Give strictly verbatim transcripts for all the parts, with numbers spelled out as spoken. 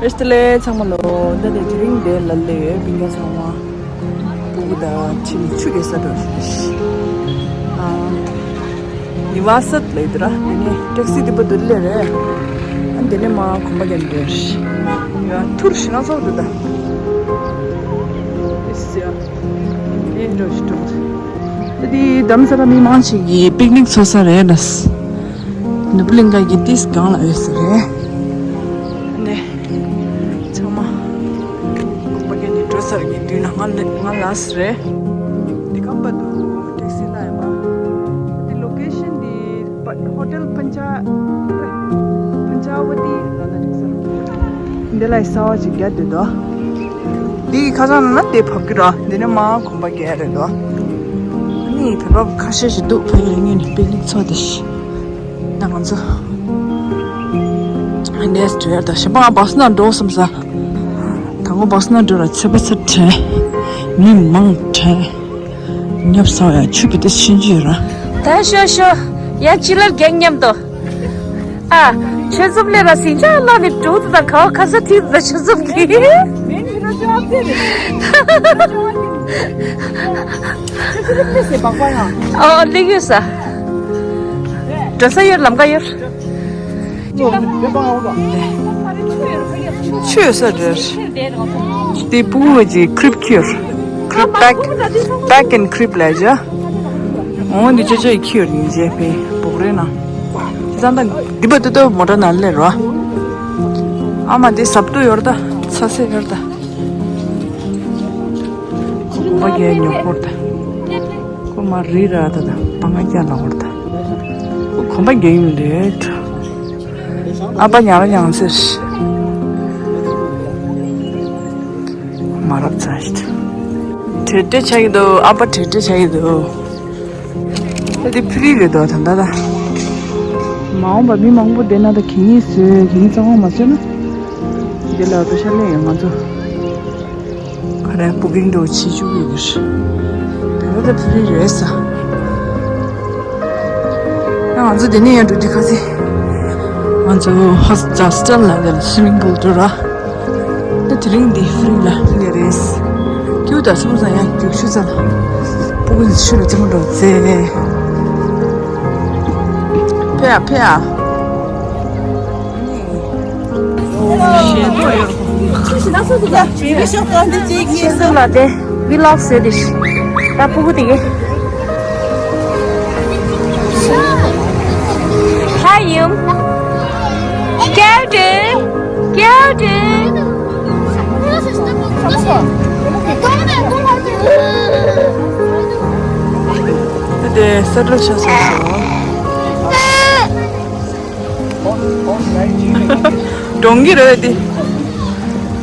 བཀྲ་ཤིས་བདེ་ལེགས་ཚང་མ་ལོ། ད་དེ་དེ་རིང་དེ་ལ་ལས་ཡོད་སྤུན་ཀྱག་ཚང་མ། སྤུ་གུ་དང་ཁྱིམ་ཆུ་རེ་ས་འགྲོ་ཞིག་ཨ། ཉི་བ་སད་ལས་དེ་ར་དེ་ནས་ཊེག་སི་དེ་པ་དུ་ལས་རེད། ཨ་དེ་ནས་མ་གོམ་པ་རྒྱབ་འདོད་ཞིག་ཡ་ཐུར་ཞིག་ན་ཚོགས་འདུག་ད། ཨིས་ཡ། ཨེ་འགྲོ་ཞིག་འགྲོ། ད་དེ་དྷ་རམ་ས་ལ་མི་མང་ཞིག་གིས་པིག་ནིག་འཚོ་ས་རེད་ལ། ནུབ་གླིང་ག་གི་ཏིས་གང་ལ་ཡོད་ས་རེད། ནས། ཚང་མ། ཁོ་པ་གན་ནས་འགྲོ་ཚར་གི་དུས་ན་ང་ལ་ང་ལ་སི་རེད། འདི་གམ་པ་དུ་ཊེག་སི་ན་ཡ་མ། འདི་ལོ་ཀེ་ཤན་འདི་ཧོ་ཊེལ་པན་ཅ་པན་ཅ་ཝ་ཏི་ལ་ན་འགྲིག་ས། འདི་ལ་ཡི་ས་བ་ཅིག་རྒྱ་དུས་དོ། འདི་ཁ་སང་ན་དེ་བབ་ཀྱི་ར་འདི་ནས་མ་གོམ་པ་རྒྱག་རེད་དོ། ནི་བོད་པ་ཁ་ཤས་ཤིག་འདུག་ཕ་གི་ངོས་ནས་པིག་ནིག་འཚོ་དེ་ཤི། ད་ང་ཚོ་ནེག་སི་ཊི་ཡར་དང་གཞན་པ་ང་བ་སི་ན་འགྲོ་བསམ་ས། དང་པོ་བ་སི་ན་འགྲོ་ལ་ཚད་པ་ཚད་བྲལ། མི་མང་བྲལ། ཉབ་ས་ཡ་ཆུ་བི་དེ་ཤིན་ཅི་ཡོད་ར། ད་ཤོ་ཤོ། ཡ་ཅི་ལར་རྒྱག་མཉམ་དུ། ཨ། ཆུ་འཛོམས་ལས་ར་སིང་ཆ་ལ་ནི་འགྲོ་དུ་དང་ག་བ་ཁ་ས་ཐིག་དུ་ཆུ་འཛོམས་གི། ཨོ་ལིག་ཡོད་ས། འགྲོ་ས་ཡོད་ལམ་ཀ་ཡོད། ཆོས་ས་རེད། དེ་སྤུ་གུ་གི་ཁྲིབ་ཁྱེར། ཁྲིབ་པེག་པེག་ཨེན་ཁྲིབ་ལ་ཇ། འོ་འདི་ཅོ་ཅོ་ཡི་ཁྱེར་ཡིན་ཇེ་ཕེ་བོག་རེ་ན། ཙང་ད་འདི་པ་ཏུ་ཏུ་མོ་ཏྲ་ན་ལེ་རོ། ཨ་མ་འདི་སབ་ཏུ་ཡོར་ད་ཚ་སེ་ཡོར་ད། གོམ་པ་རྒྱག་ཉོ་ཧོར་ད། ཁོ་མ་རི་ར་ད་ད་པ་ང་རྒྱག་ལ་ཧོར་ད། ཁོ་གོམ་པ་རྒྱག་ཡིན་ལེ། ཨ་པ་ཉ་ར་ཉང་སེར། མ་རབས་ཚ་ཞིག་བྲེལ་བྲེལ་ཆགས་ཀྱི་འདུག་ཨ་པ་བྲེལ་བྲེལ་ཆགས་ཀྱི་འདུག་ད་དེ་ཕི་རི་རེད་དོ་ད་ད་ད། མ་འོངས་པ་མི་མང་པོ་བསྡད་ན་ད་གད་སྙིགས་བཟོས་གད་སྙིགས་གཙང་མ་མ་བཟོས་ན། འདི་ལ་ཨ་པ་ཤ་ལས་ཡོད་ང་ཚོ། ཁ་རས་པུ་ཀིང་འགྲོ་བྱེད་བཅུག་ཡོད་གི་རེད། དེ་ལ་ད་ཕི་རི་རེད་ས། ང་ཚོ་དེ་ནས་ཡང་འགྲོ་དུས་ཁ་སི། ང་ཚོ་ཧོ་སི་ཧོ་སི་ཊེལ་ལ་དེ་ལ་སུ་མིང་པུལ་འགྲོ་ར། ད་དེ་རིང་འདི་ཕི་རི་ལ་ལས་རེད། ཁྱེའུ་ད་སོང་ཙང་ཡང་རྒྱུག་ཆུ་ཚ་ལ། སྤུ་གུ་ཆུ་ལ་རྩེད་མོ་འགྲོ་རྩེ། ཕེ་ཨ་ཕེ་ཨ། ཞེ་པོ་ཡོད། ཕེ་སི་བུག་ལ་དེ་ཝི་ལོག་བཟོས་ཏེ་ཤི། ད་སྤུ་གུ་དེ་གི། ཧ་ཡུམ། ཀེའུ་ཏི། ཀེའུ་ཏི། དེ་སེ་ཊལ་ཆགས་སོང་། གྲོང་གི་རེད་དེ།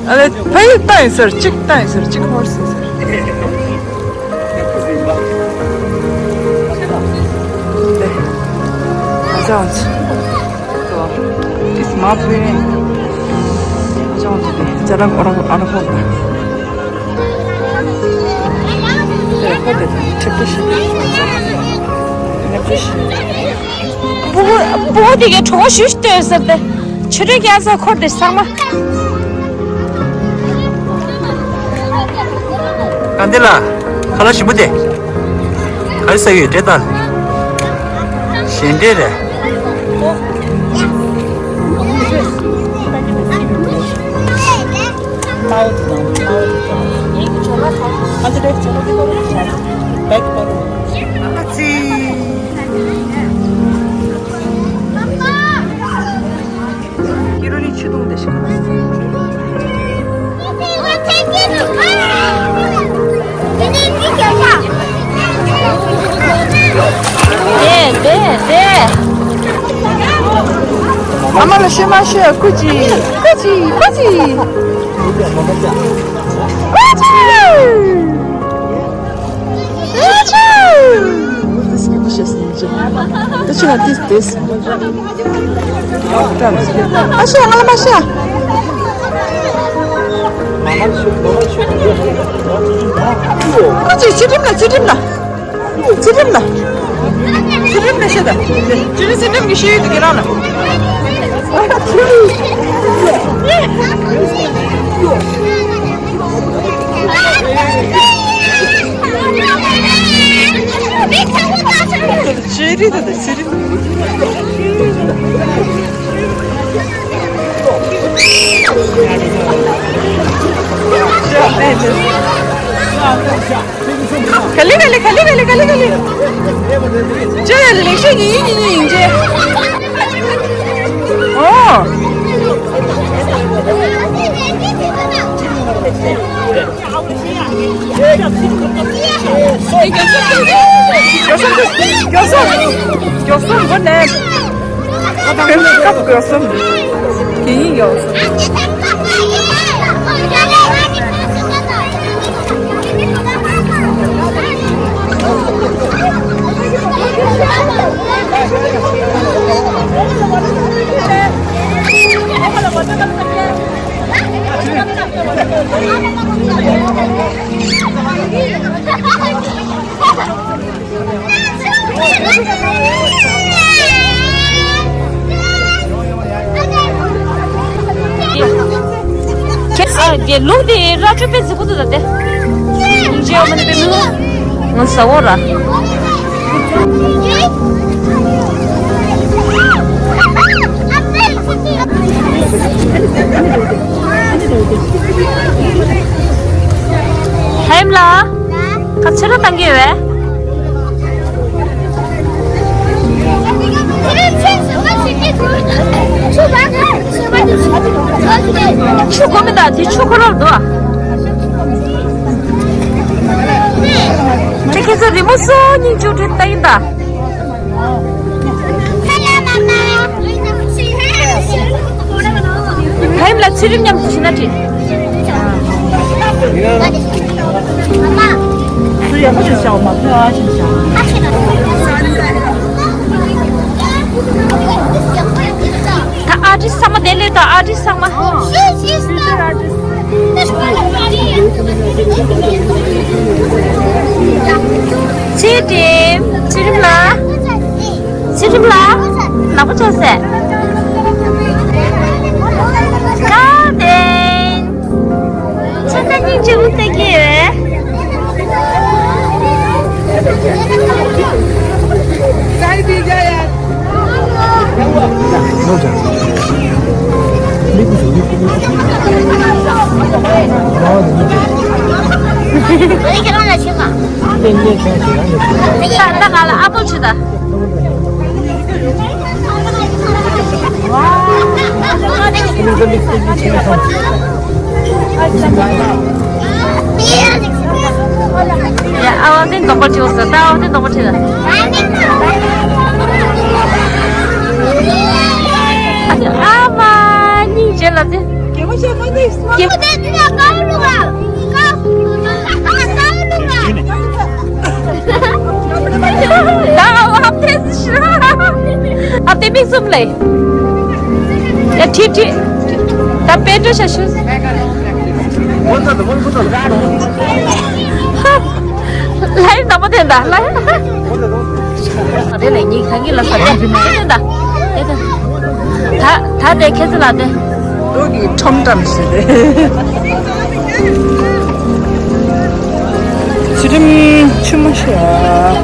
ཨ་ལེ་ཕ་ཡུལ་ལྟ་ཡིན་ཟེར་གཅིག་ལྟ་ཡིན་ཟེར་གཅིག་ཧོར་སི་ཟེར། དེ། ཨ་ཅག་ཨ་ཅག་ཏིས་མ་བུ་ཡིན། ཨ་ཅག་ཨ་ཅག་དེ་ཅ་ར་ཨོ་ར་ཨ་ར་ཧོར་ལ། དེ་ཧོ་དེ་ཁྲིད་པ་ཤི། ནེ་པ་ཤི། སྤུ་གུ་སྤུ་གུ་དེ་གའི་གྲོགས་ཤུགས་ལྟོས་ཟེར་ཏེ། ཆུ་ཕྲན་རྒྱག་ས་འཁོར་དེ་ཚང་མ། ཨ་འདི་ལ་ཁ་ལག་ཞིམ་པོ་དེ། ག་རེ་ཟ་གི་ཡོད་འདྲེ་ལྟ། གཞན་འདྲེ་རེད། ཁྱེད་རང་ནི་ཆུ་དུང་དེ་ཞིག་ག་ལ། དེ་དེ་དེ། ཨ་མ་ལ་ཤོད་མ་ཤོད། ཀུ་ཅི་ཀུ་ཅི་ཀུ་ཅི། ཨ་ཅེ། ཨ་ཅེ། ཨ་ཅེ། ཨ་ཅེ། ང་ལ་མ་ཤ། ཨ་ཅེ། ཚུལ་ཁྲིམས་ལ་ཚུལ་ཁྲིམས་ལ། ཚུལ་ཁྲིམས་ལ། ཚུལ་ཁྲིམས་ལ་ཤ་ད། ཅི་རི་ཚུལ་ཁྲིམས་ཀྱི་ཤེས་ཡོན་དུ་ཁྱེད་རང་ལ། ཇེ་རི་དང་ཇེ་རི། ག་ལེ་ག་ལེ་ག་ལེ་ག་ལེ་ག་ལེ་ག་ལེ། ཅོ་ཡ་ལེ་ཤོད་ཡིན་ཡིན་ཡིན་ཅེ། ཨོ། མགྱོགས་སོང་མགྱོགས་སོང་མགྱོགས་སོང་མགོ་ནས། ཁོའི་སྐབས་དགོས་སོང་། དེ་ཡིན་ཡོད་སོང་། ཁྱེད་ཨ་དེ་ལུག་དེ་ར་ཅོ་པེ་ཟི་ཀུ་ཏུ་ད་དེ། ཡིན་ཅེ་ཨོ་མན་པེ་ལུག་ང་ཟ་འོ་ར། ཧེམ་ལ། ཁ་ཕྱིར་བཏང་གི་ཡོད་པས། ཆུ་དགོས་མི་འདུག་དེ་ཆུ་ཁོ་རང་འདུག་ཁྱེད་ཁྱེད་ཚོ་རི་མོ་སོ་སྙིང་རྗེ་འདྲ་ལྟ་ཡིན་ད། ཧེམ་ལ་ཚུལ་ཁྲིམས་མཉམ་དུ་བྱེད་ན་འགྲིག་སུ་ཡག་པོ་ཞིག་བྱའོ་མ་ཕོ་ཨ་ཞིག་བྱའོ། ད་ཨ་ཏི་ཚང་མ་དེ་ལས་ད་ཨ་ཏི་ཚང་མ། ཚུལ་ཁྲིམས་ཚུལ་ཁྲིམས་ལ། ཚུལ་ཁྲིམས་ལ། ནག་པོ་ཆགས་སེ། ཀ་དེ། ཁྱེད་ཚོ་སྙིང་རྗེ་པོ་ལྟ་གི་ཡོད། ད་ང་ལ་ཨ་ཕོ་བྱེད་ད། ཡ། ཨ་བ་དེ་འདོགས་པ་བྲིས་སོང་། ད་ཨ་བ་དེ་འདོགས་པ་བྲིས་ལ། ཨ་མ་གཉིས་བྱེད་ལ་དེ། གེ་མོ་བྱེད་མ་དེ། གེ་མོ་དེ་དེ་ལ་ཀའོ་ལུག་ཨ། ཀའོ། ཀའོ་ལུག་ཨ། ད་ཨ་བ་དེ། ཨ་དེ་མིག་གསུམ་ལས། ཡ་ཁྲིད་ཁྲིད། ད་དཔེ་འགྲོ་ཤ་ཤུ། ལྷའི་ནག་པོ་དེ་འདྲ་ལྷའི། ཨ་དེ་ལས་ཉིག་ཐང་གི་ལ་ས་དེ་དེ་འདྲ། དེ་དེ། ད་ད་དེ་ཁྱེད་ཚོ་ལ་དེ། རྡོ་གི་ཁྲོམ་འགྲམ་ཞིག་རེད། ཚུལ་ཁྲིམས་ཆུ་མོ་ཤོད།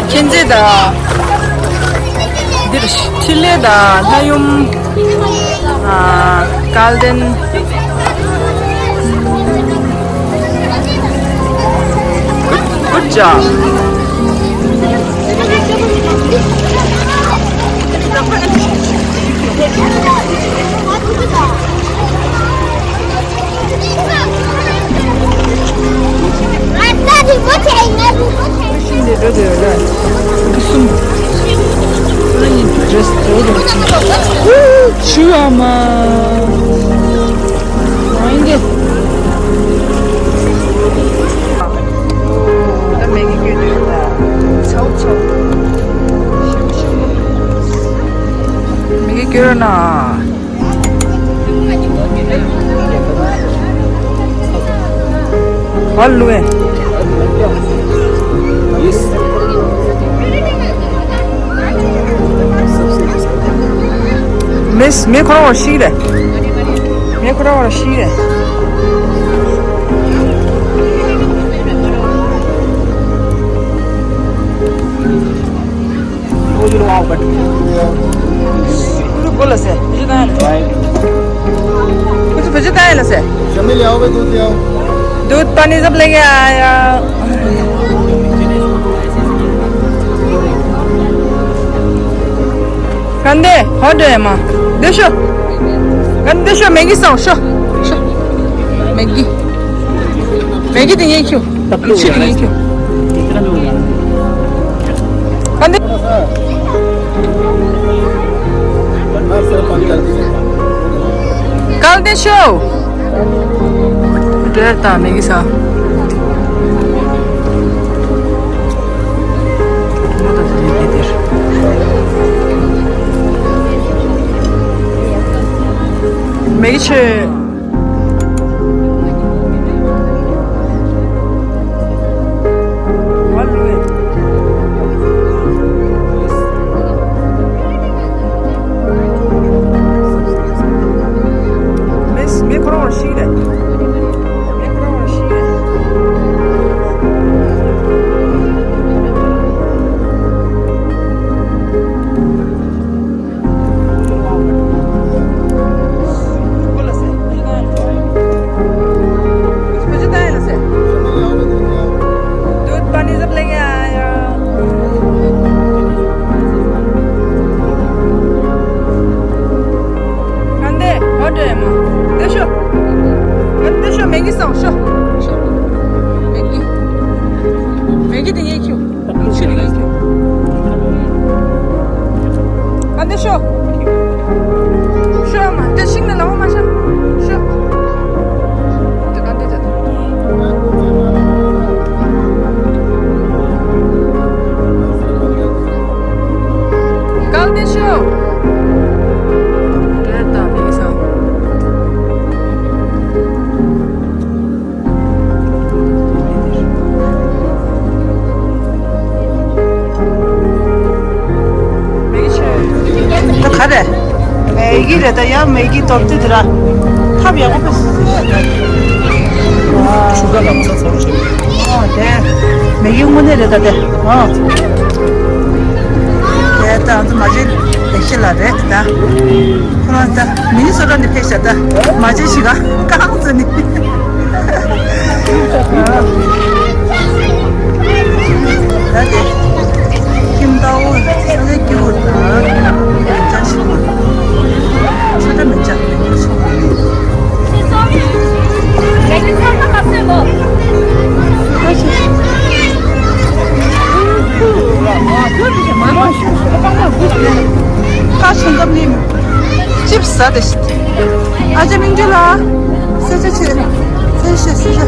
མཁྱེན་བརྩེ་དང་། འདིར་འཕྲིན་ལས་དང་ལྷ་ཡུམ། ཨ། སྐལ་ལྡན། Good job. ཨེས། མེ་ཁོ་རང་བར་ཤི་རེད། མེ་ཁོ་རང་བར་ཤི་རེད། कुछ कुछ ताया ना से। कुछ कुछ ताया ना से। शमी ले आओ भाई, दूध ले आओ। दूध पानी सब लेके आया। कंदे, हट रे माँ। देशो। कंदे शो, मैगी सो, शो। शो। मैगी। मैगी देंगे क्यों? शो देंगे क्यों? कंदे। कल देशो। डरता मैगी सा। མེ་ཆེ། མེ་མེ་ཁོ་རང་ཤི་རེད། མེ་ཁོ་རང་ཤི་རེད། दूध पानी सब लेके आया। कंदे, हट रे माँ। देशो। कंदे शो, मैगी सो, शो। शो। मैगी। मैगी देंगे क्यों? ཨ་འདི་ཤོག་ཤོག་མ་དེ་ཤིང་ནི་ལ་མོ་མ་ཤ་ཤོག་དེ་ག་འདི་དེ་གལ་ཏེ་ཤོག་དེ་ད་དེ་ས། ད་ག་རེ། མེ་གི་རེད་ད་ཡ། མེ་གི་ཐོབ་དུས་དེ་ར་ཐབ་ཡག་པོ་ཕེ། ཆུ་ཁ་ལམ་ས་ཚོར་བྱེད། ཨོ་དེ་མེ་གི་དངོས་གནས་རེད་ད་དེ། ཨོ་དེ་ད་ང་ཚོ་མ་བྱན་ལེགས་བཤད་ལ་རེད་ད། ཁོ་རང་ད་མི་ནི་སོ་ཊ་ནས་ཕེབས་ཤག་ད་མ་བྱན་ཞིག་ག་གང་ཚོད་ནི། ད་དེ་ཁྱིམ་བདག་པོ་ཚེ་སྐྱིད་པོ་དང་ཅང་ཤིང་མ་ཆོས་སྒྲ་མི་འཇགས་མི་ཉུང་སོང་བ་ནི། ཁ་ཆེན་སྐབས་ནི་ཅིབ་ཟ་དེ་ཤི། ཨ་ཅེ་མིང་ཅུ་ལ། སེ་ཆེ་ཆེ། སེ་ཤེ་སེ་ཤེ།